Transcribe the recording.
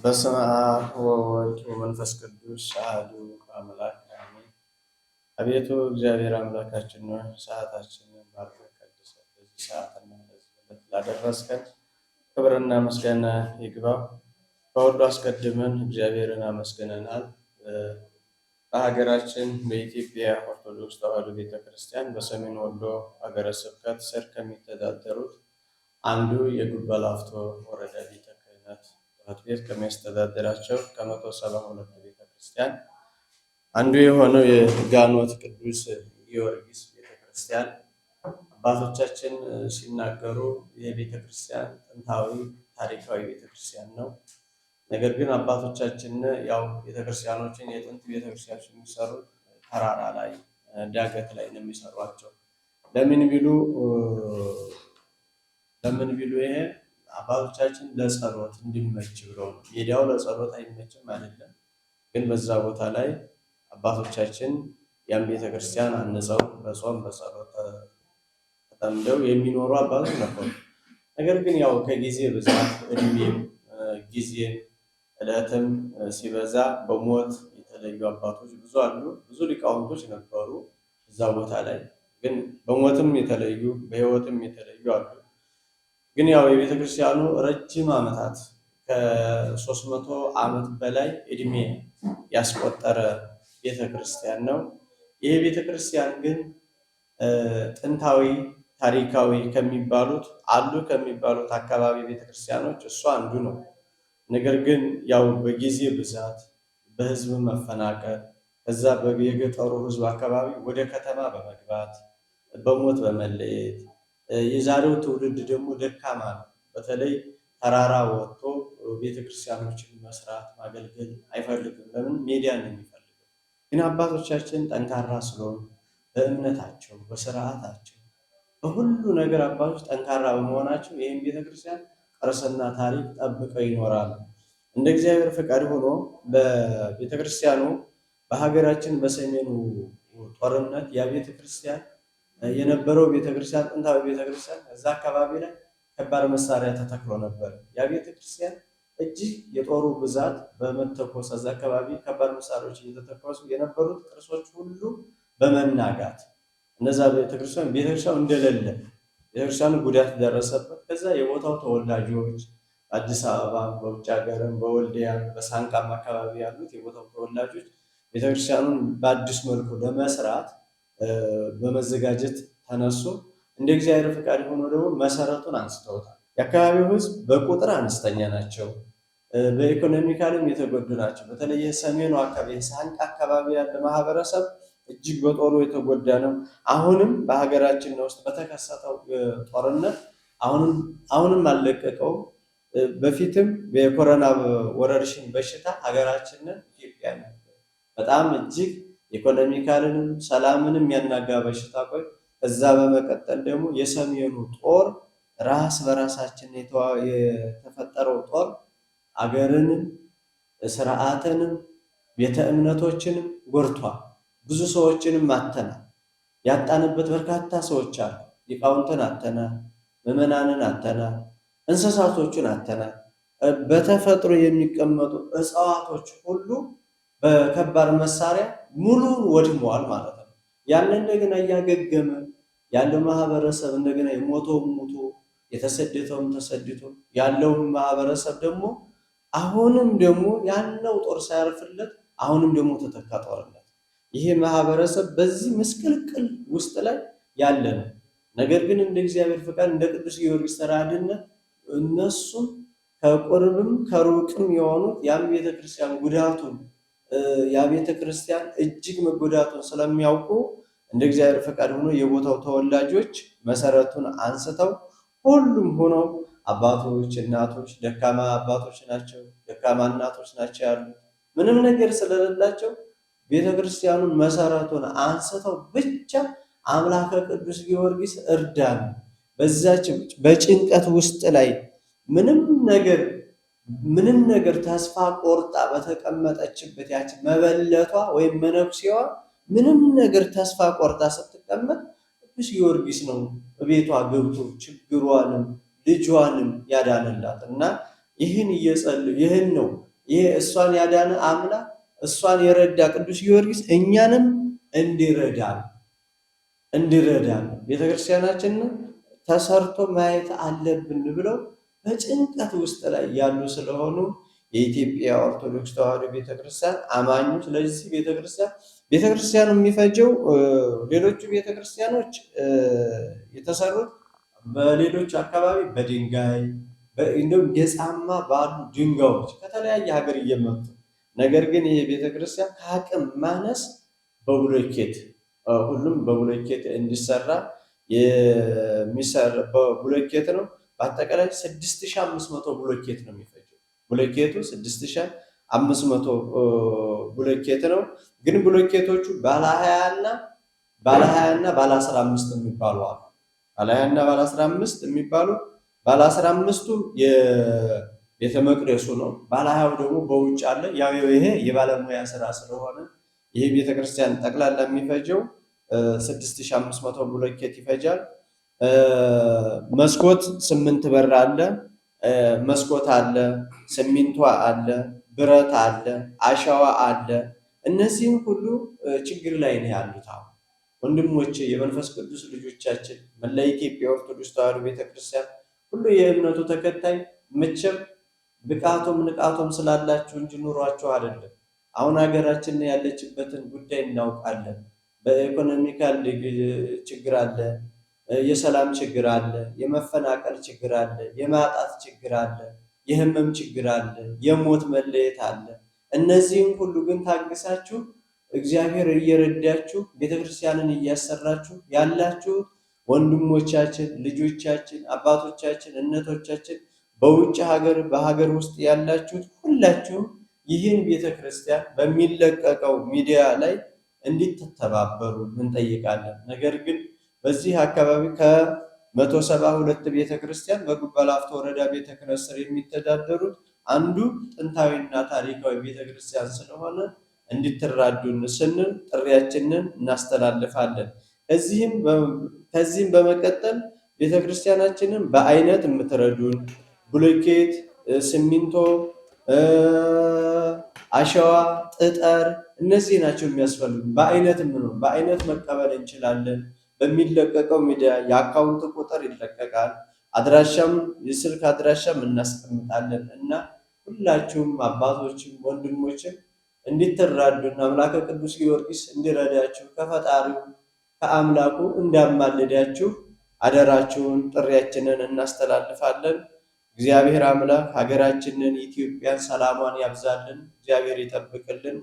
በስመ አብ ወወልድ ወመንፈስ ቅዱስ አሐዱ አምላክ አሜን። አቤቱ እግዚአብሔር አምላካችን ሆይ ሰዓታችንን ባርከህ ቀድሰህ በዚህ ሰዓትና ለዚህ ዕለት ላደረስከን ክብርና ምስጋና ይግባው። ከሁሉ አስቀድመን እግዚአብሔርን አመስግነናል። በሀገራችን በኢትዮጵያ ኦርቶዶክስ ተዋሕዶ ቤተክርስቲያን በሰሜን ወሎ ሀገረ ስብከት ስር ከሚተዳደሩት አንዱ የጉባ ላፍቶ ወረዳ ቤተ ክህነት ጽሕፈት ቤት ከሚያስተዳድራቸው ከ172 ቤተክርስቲያን አንዱ የሆነው የጋኖት ቅዱስ ጊዮርጊስ ቤተክርስቲያን አባቶቻችን ሲናገሩ የቤተክርስቲያን ጥንታዊ ታሪካዊ ቤተክርስቲያን ነው። ነገር ግን አባቶቻችን ያው ቤተክርስቲያኖችን የጥንት ቤተክርስቲያኖች የሚሰሩት ተራራ ላይ ዳገት ላይ ነው የሚሰሯቸው። ለምን ቢሉ ለምን ቢሉ ይሄ አባቶቻችን ለጸሎት እንዲመች ብለው ነው። ሜዳው ለጸሎት አይመችም አይደለም፣ ግን በዛ ቦታ ላይ አባቶቻችን ያን ቤተክርስቲያን አንጸው በጾም በጸሎት ተጠምደው የሚኖሩ አባቶች ነበሩ። ነገር ግን ያው ከጊዜ ብዛት እድሜም ጊዜም ዕለትም ሲበዛ በሞት የተለዩ አባቶች ብዙ አሉ። ብዙ ሊቃውንቶች ነበሩ እዛ ቦታ ላይ ግን በሞትም የተለዩ በሕይወትም የተለዩ አሉ። ግን ያው የቤተ ክርስቲያኑ ረጅም ዓመታት ከ300 ዓመት በላይ እድሜ ያስቆጠረ ቤተ ክርስቲያን ነው። ይህ ቤተ ክርስቲያን ግን ጥንታዊ ታሪካዊ ከሚባሉት አሉ ከሚባሉት አካባቢ ቤተክርስቲያኖች እሱ አንዱ ነው። ነገር ግን ያው በጊዜ ብዛት በህዝብ መፈናቀል ከዛ የገጠሩ ህዝብ አካባቢ ወደ ከተማ በመግባት በሞት በመለየት የዛሬው ትውልድ ደግሞ ደካማ ነው። በተለይ ተራራ ወጥቶ ቤተክርስቲያኖችን መስራት ማገልገል አይፈልግም። ለምን? ሜዲያ ነው የሚፈልገው። ግን አባቶቻችን ጠንካራ ስለሆኑ በእምነታቸው፣ በስርዓታቸው፣ በሁሉ ነገር አባቶች ጠንካራ በመሆናቸው ይህም ቤተክርስቲያን ቅርስና ታሪክ ጠብቀው ይኖራሉ። እንደ እግዚአብሔር ፈቃድ ሆኖ በቤተክርስቲያኑ በሀገራችን በሰሜኑ ጦርነት ያ ቤተክርስቲያን የነበረው ቤተክርስቲያን ጥንታዊ ቤተክርስቲያን እዛ አካባቢ ላይ ከባድ መሳሪያ ተተክሎ ነበር። ያ ቤተክርስቲያን እጅግ የጦሩ ብዛት በመተኮስ እዛ አካባቢ ከባድ መሳሪያዎች እየተተኮሱ የነበሩት ቅርሶች ሁሉ በመናጋት እነዛ ቤተክርስቲያን እንደሌለ ቤተክርስቲያኑ ጉዳት ደረሰበት። ከዛ የቦታው ተወላጆች አዲስ አበባ፣ በውጭ ሀገርም፣ በወልዲያ በሳንቃም አካባቢ ያሉት የቦታው ተወላጆች ቤተክርስቲያኑን በአዲስ መልኩ ለመስራት በመዘጋጀት ተነሱ። እንደ እግዚአብሔር ፈቃድ ሆኖ ደግሞ መሰረቱን አንስተውታል። የአካባቢው ሕዝብ በቁጥር አነስተኛ ናቸው፣ በኢኮኖሚካልም የተጎዱ ናቸው። በተለይ የሰሜኑ አካባቢ የሳንቃ አካባቢ ያለ ማህበረሰብ እጅግ በጦሩ የተጎዳ ነው። አሁንም በሀገራችን ውስጥ በተከሰተው ጦርነት አሁንም አልለቀቀውም። በፊትም የኮሮና ወረርሽኝ በሽታ ሀገራችንን ኢትዮጵያ በጣም እጅግ ኢኮኖሚካልንም ሰላምንም ያናጋ በሽታ ቆይ ከዛ በመቀጠል ደግሞ የሰሜኑ ጦር ራስ በራሳችን የተፈጠረው ጦር አገርንም ስርዓትንም ቤተ እምነቶችንም ጎድቷል። ብዙ ሰዎችንም አተናል። ያጣንበት በርካታ ሰዎች አሉ። ሊቃውንትን አተናል፣ ምዕመናንን አተናል፣ እንስሳቶቹን አተናል። በተፈጥሮ የሚቀመጡ እጽዋቶች ሁሉ በከባድ መሳሪያ ሙሉን ወድመዋል ማለት ነው። ያን እንደገና እያገገመ ያለው ማህበረሰብ እንደገና የሞተውም ሙቶ የተሰደተውም ተሰድቶ ያለው ማህበረሰብ ደግሞ አሁንም ደግሞ ያለው ጦር ሳያርፍለት አሁንም ደግሞ ተተካ ጦርነት። ይሄ ማህበረሰብ በዚህ ምስቅልቅል ውስጥ ላይ ያለ ነው። ነገር ግን እንደ እግዚአብሔር ፍቃድ እንደ ቅዱስ ጊዮርጊስ ተራድነት እነሱም ከቁርብም ከሩቅም የሆኑት ያም ቤተክርስቲያን ጉዳቱን ያ ቤተክርስቲያን እጅግ መጎዳቱን ስለሚያውቁ እንደ እግዚአብሔር ፈቃድ ሆኖ የቦታው ተወላጆች መሰረቱን አንስተው ሁሉም ሆነው አባቶች፣ እናቶች፣ ደካማ አባቶች ናቸው፣ ደካማ እናቶች ናቸው ያሉት ምንም ነገር ስለሌላቸው ቤተክርስቲያኑን መሰረቱን አንስተው ብቻ አምላከ ቅዱስ ጊዮርጊስ እርዳን፣ በዛች በጭንቀት ውስጥ ላይ ምንም ነገር ምንም ነገር ተስፋ ቆርጣ በተቀመጠችበት ያች መበለቷ ወይም መነኩሴዋ ምንም ነገር ተስፋ ቆርጣ ስትቀመጥ ቅዱስ ጊዮርጊስ ነው ቤቷ ገብቶ ችግሯንም ልጇንም ያዳነላት እና ይህን እየጸለዩ ይህን ነው ይህ እሷን ያዳነ አምላክ እሷን የረዳ ቅዱስ ጊዮርጊስ እኛንም እንዲረዳን እንዲረዳን ቤተክርስቲያናችንን ተሰርቶ ማየት አለብን ብለው በጭንቀት ውስጥ ላይ ያሉ ስለሆኑ የኢትዮጵያ ኦርቶዶክስ ተዋሕዶ ቤተክርስቲያን አማኙ ስለዚህ ቤተክርስቲያኑ የሚፈጀው ሌሎቹ ቤተክርስቲያኖች የተሰሩት በሌሎች አካባቢ በድንጋይ እንዲሁም ገጻማ ባሉ ድንጋዮች ከተለያየ ሀገር እየመጡ፣ ነገር ግን ይሄ ቤተክርስቲያን ከአቅም ማነስ በብሎኬት፣ ሁሉም በብሎኬት እንዲሰራ የሚሰራ በብሎኬት ነው። በአጠቃላይ 6500 ብሎኬት ነው የሚፈጀው። ብሎኬቱ 6500 ብሎኬት ነው። ግን ብሎኬቶቹ ባለ 20 እና ባለ 15 የሚባሉ አሉ። ባለ 20 እና ባለ 15 የሚባሉ፣ ባለ 15ቱ የቤተ መቅደሱ ነው። ባለ 20ው ደግሞ በውጭ አለ። ያው ይሄ የባለሙያ ስራ ስለሆነ ይሄ ቤተክርስቲያን ጠቅላላ የሚፈጀው 6500 ብሎኬት ይፈጃል። መስኮት 8 በር አለ። መስኮት አለ፣ ሲሚንቶ አለ፣ ብረት አለ፣ አሸዋ አለ። እነዚህም ሁሉ ችግር ላይ ነው ያሉት። አሁን ወንድሞቼ፣ የመንፈስ ቅዱስ ልጆቻችን፣ መላ ኢትዮጵያ ኦርቶዶክስ ተዋሕዶ ቤተክርስቲያን ሁሉ የእምነቱ ተከታይ፣ መቼም ብቃቱም ንቃቱም ስላላችሁ እንጂ ኑሯችሁ አይደለም። አሁን ሀገራችን ያለችበትን ጉዳይ እናውቃለን። በ economical ችግር አለ፣ የሰላም ችግር አለ፣ የመፈናቀል ችግር አለ፣ የማጣት ችግር አለ፣ የህመም ችግር አለ፣ የሞት መለየት አለ። እነዚህም ሁሉ ግን ታግሳችሁ እግዚአብሔር እየረዳችሁ ቤተክርስቲያንን እያሰራችሁ ያላችሁ ወንድሞቻችን፣ ልጆቻችን፣ አባቶቻችን፣ እናቶቻችን፣ በውጭ ሀገር በሀገር ውስጥ ያላችሁት ሁላችሁም ይህን ቤተክርስቲያን በሚለቀቀው ሚዲያ ላይ እንዲተባበሩ እንጠይቃለን። ነገር ግን በዚህ አካባቢ ከ172 ቤተክርስቲያን በጉባ ላፍቶ ወረዳ ቤተ ክህነት ስር የሚተዳደሩት አንዱ ጥንታዊና ታሪካዊ ቤተክርስቲያን ስለሆነ እንድትራዱን ስንል ጥሪያችንን እናስተላልፋለን። ከዚህም በመቀጠል ቤተክርስቲያናችንን በአይነት የምትረዱን ብሎኬት፣ ሲሚንቶ፣ አሸዋ፣ ጥጠር እነዚህ ናቸው የሚያስፈልጉ። በአይነት ነው፣ በአይነት መቀበል እንችላለን። በሚለቀቀው ሚዲያ የ account ቁጥር ይለቀቃል። አድራሻም የስልክ አድራሻም እናስቀምጣለን እና ሁላችሁም አባቶችም ወንድሞችም እንድትራዱን አምላከ ቅዱስ ጊዮርጊስ እንዲረዳችሁ ከፈጣሪው ከአምላኩ እንዳማልዳችሁ አደራችሁን ጥሪያችንን እናስተላልፋለን። እግዚአብሔር አምላክ ሀገራችንን ኢትዮጵያን ሰላሟን ያብዛልን። እግዚአብሔር ይጠብቅልን።